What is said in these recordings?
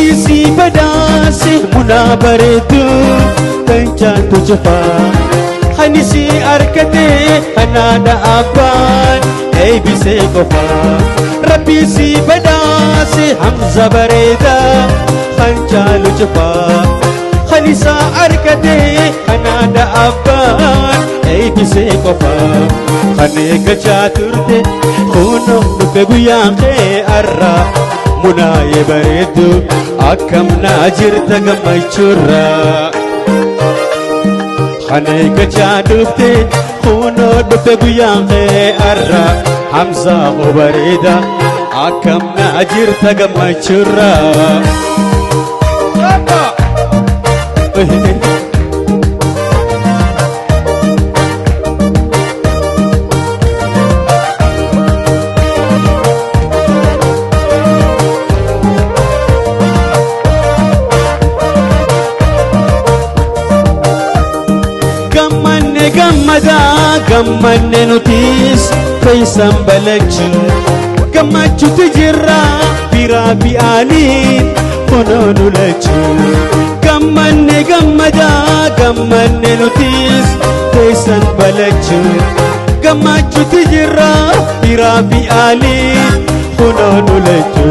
Rabbi si badhaase munaa bareedu kan caaltu cufaa. Hani si argate kanaadha abbaan eebbisee qofaa. Rabbi si badhaase Hamza bareedaa kan caalu cufaa. Hani isaa argate kanaadha abbaan eebbisee qofaa. Kan eeggachaa turte kunoo dhufe guyyaan kee har'a. Munaayee bareeddu akkam naa jirta gammachuurraa. Kan eeggachaa dhufte kunoo dhufe guyyaan kee har'a. Hamzaa koo bareeda akkam naa jirta gammachuurraa. Gammanne gammadaa gammanne nutis keessan balachu gammachuutu jirra biraa fi aaliin kunoo nu lachu. Gammanne gammadaa gammanne nutis keessan balachu gammachuutu jirra biraa fi aaliin kunoo nu lachu.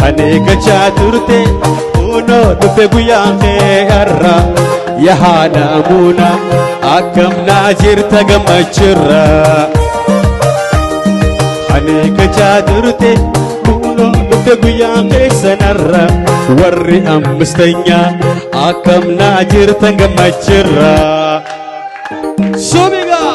Kan eeggachaa turte kunoo dhufe guyyaan kee har'a. Yaa haadha amuuna akkam naa jirta gammachurra. Kan eeggachaa turte kunoo dhufe guyyaan keessanarra. Warri ammistenyaa akkam naa jirta gammachurra. Subigaa!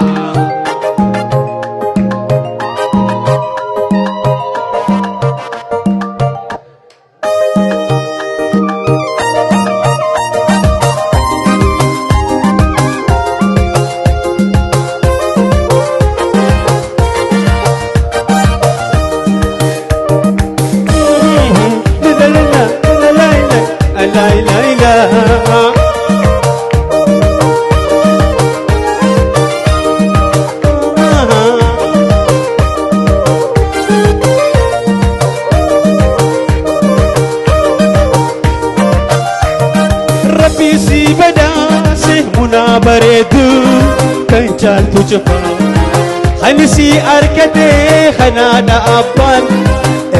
Rabbi si badhaase munaa bareedu kan caaltu cufaa. Ani si argate kanaadha abbaan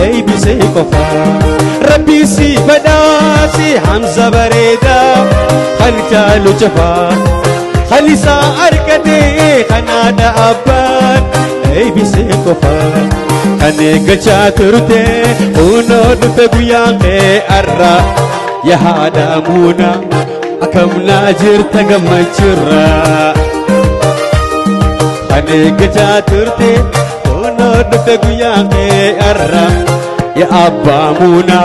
eebbisee qofaa. Rabbi si badhaase Hamza bareedaa kan caalu cufaa. Ani isaa argate kanaadha abbaan eebbisee qofaa. Kan eeggachaa turte kunoo dhufe guyyaan kee har'a. Yaa haadha amuuna akkam naa jirta gammachurra. Kan eeggachaa turte kunoo dhufe guyyaan kee har'a. Yaa abbaa muuna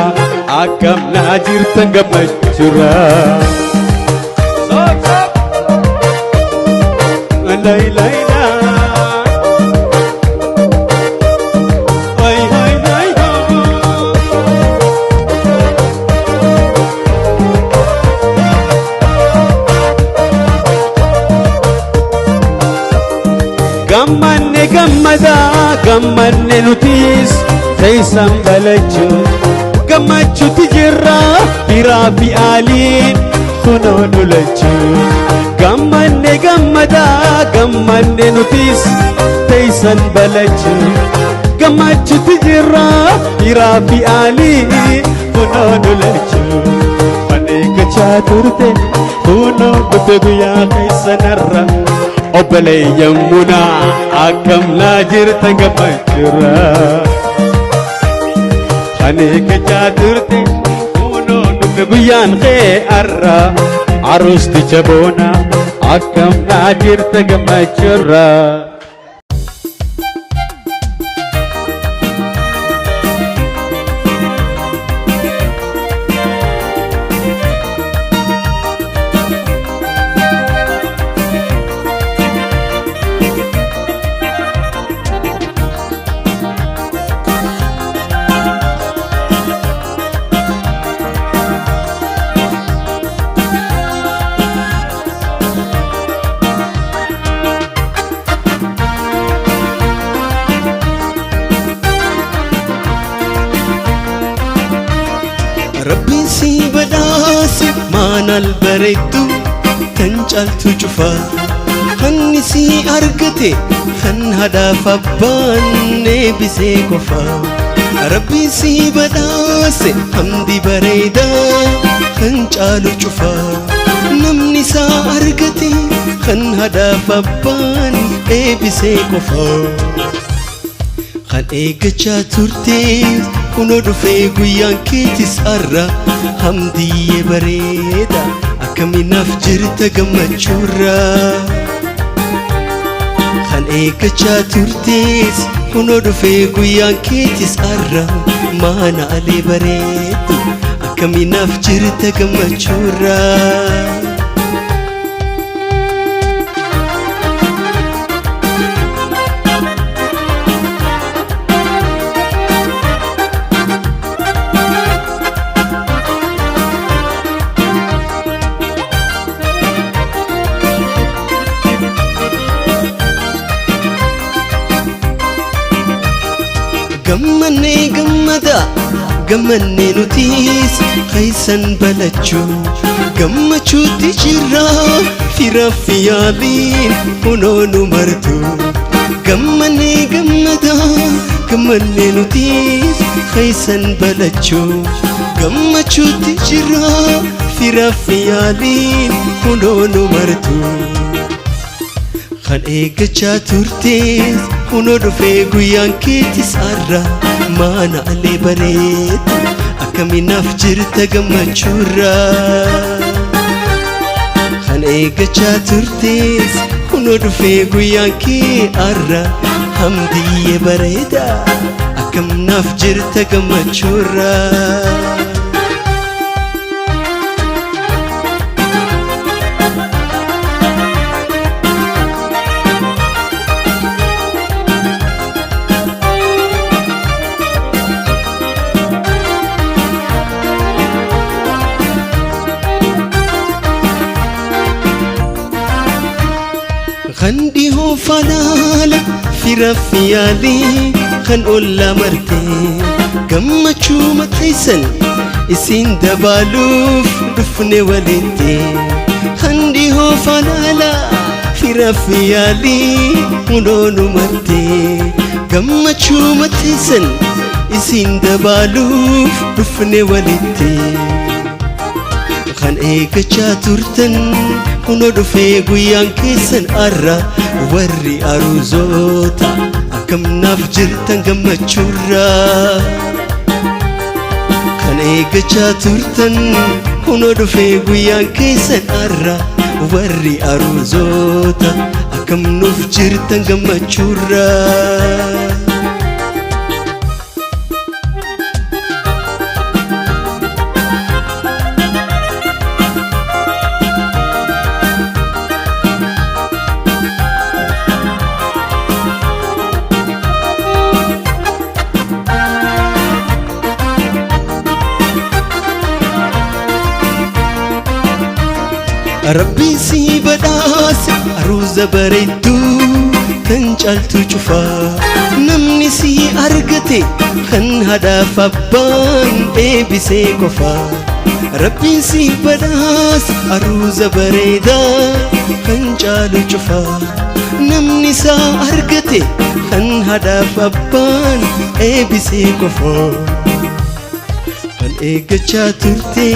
akkam naa jirta gammachurra. Lay lay la. Ay ay ay ay. Gammanne gammadaa gammanne nutis keessan balachuu gammachuutti jirra biraa fi aaliin kunoo nu lachuu. Gammanne gammadaa gammanne nutis teessan balachuu gammachuutti jirra biraa fi aaliin kunoo nu lachuu. Kan eeggachaa turte kunoo dhufe guyyaa keessanarra. Obboleeyyan munaa akkam naa jirta gammachurra. Kan eeggachaa turte kunoo dhufe guyyaan kee har'a. Aruusticha boona akkam naa jirta gammachurra. Si badhaase maanal bareeddu tan caaltu cufaa kan si argate kan haadhaaf abbaan eebbisee qofaa. Rabbi si badhaase hamdi bareedaa kan caalu cufaa namni isaa argate kan haadhaaf abbaan eebbisee qofaa. Kan eeggachaa turte kunoo dhufee guyyaan keetis har'a, hamdiyyee bareeda, akkaminaaf jirta gammachuurra. Kan eeggachaa turtes kunoo dhufee guyyaan keetis har'a, maana alee bareedu, akkaminaaf jirta gammachuurra. Gammannee gammada gammannee nutis keessan balachuu gammachuutti jirra, firaaf yaaliin kunoo nu martu. Gammannee gammada gammannee nutis keessan balachuu gammachuutti jirra, firaaf yaaliin kunoo nu martu. Kan eeggachaa turtes kunoo dhufee guyyaan keetis har'a, maana alee bareedu, akkaminaaf jirta gammachuurra. Kan eeggachaa turtes kunoo dhufee guyyaan kee har'a, hamdiyyee bareeda, akkaminaaf jirta gammachuurra. Kan dhihoo falaala firaaf yaalii kan ollaa martee gammachuu mateessan isin dabaaluuf dhufne walitti. Kan dhihoo falaala firaaf yaalii hunoo nu martee gammachuu mateessan isin dabaaluuf dhufne walitti. Kan eeggachaa turtan kunoo dhufee guyyaan keessan har'a, warri aruuzoota akkamnaaf jirtan gammachuurra. Kan eeggachaa turtan kunoo dhufee guyyaan keessan har'a, warri aruuzoota akkamnuuf jirtan gammachuurra. Rabbiin si badhaase aruuza bareedduu kan caaltu cufaa namni si argate kan haadhaaf abbaan eebbisee qofaa. Rabbiin si badhaase aruuza bareedaa kan caalu cufaa namni isaa argate kan haadhaaf abbaan eebbisee qofaa. Kan eeggachaa turte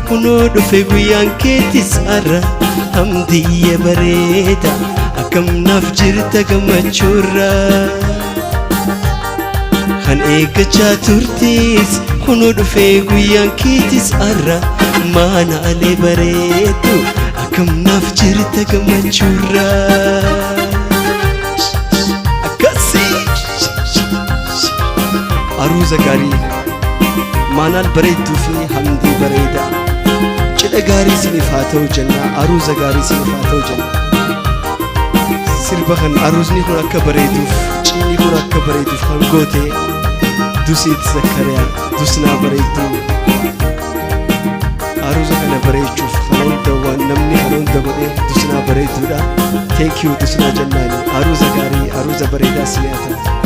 kunoo dhufe guyyaan keetis har'a, hamdiyya bareeda, akkamnaaf jirta gammachuurra. Kan eeggachaa turtes kunoo dhufe guyyaan keetis har'a, maana alee bareedu, akkamnaaf jirta gammachuurra. Akkasii aruuza gaarii, maanaan bareedduu fi hamdii bareedaa, cidha gaarii isiniif haa ta'u jenna, aruuza gaarii isiniif haa ta'u jenna. Sirba kan aruuzni kun akka bareeduuf, cidhni kun akka bareeduuf kan goote Dusiit Zakkariyaa, Dusnaa bareedduu, aruuza kana bareechuuf kana hunda waan namni kana hunda godhe Dusnaa bareedduudha. Thank you Dusnaa jennaani, aruuza gaarii, aruuza bareedaa isinii haa ta'u.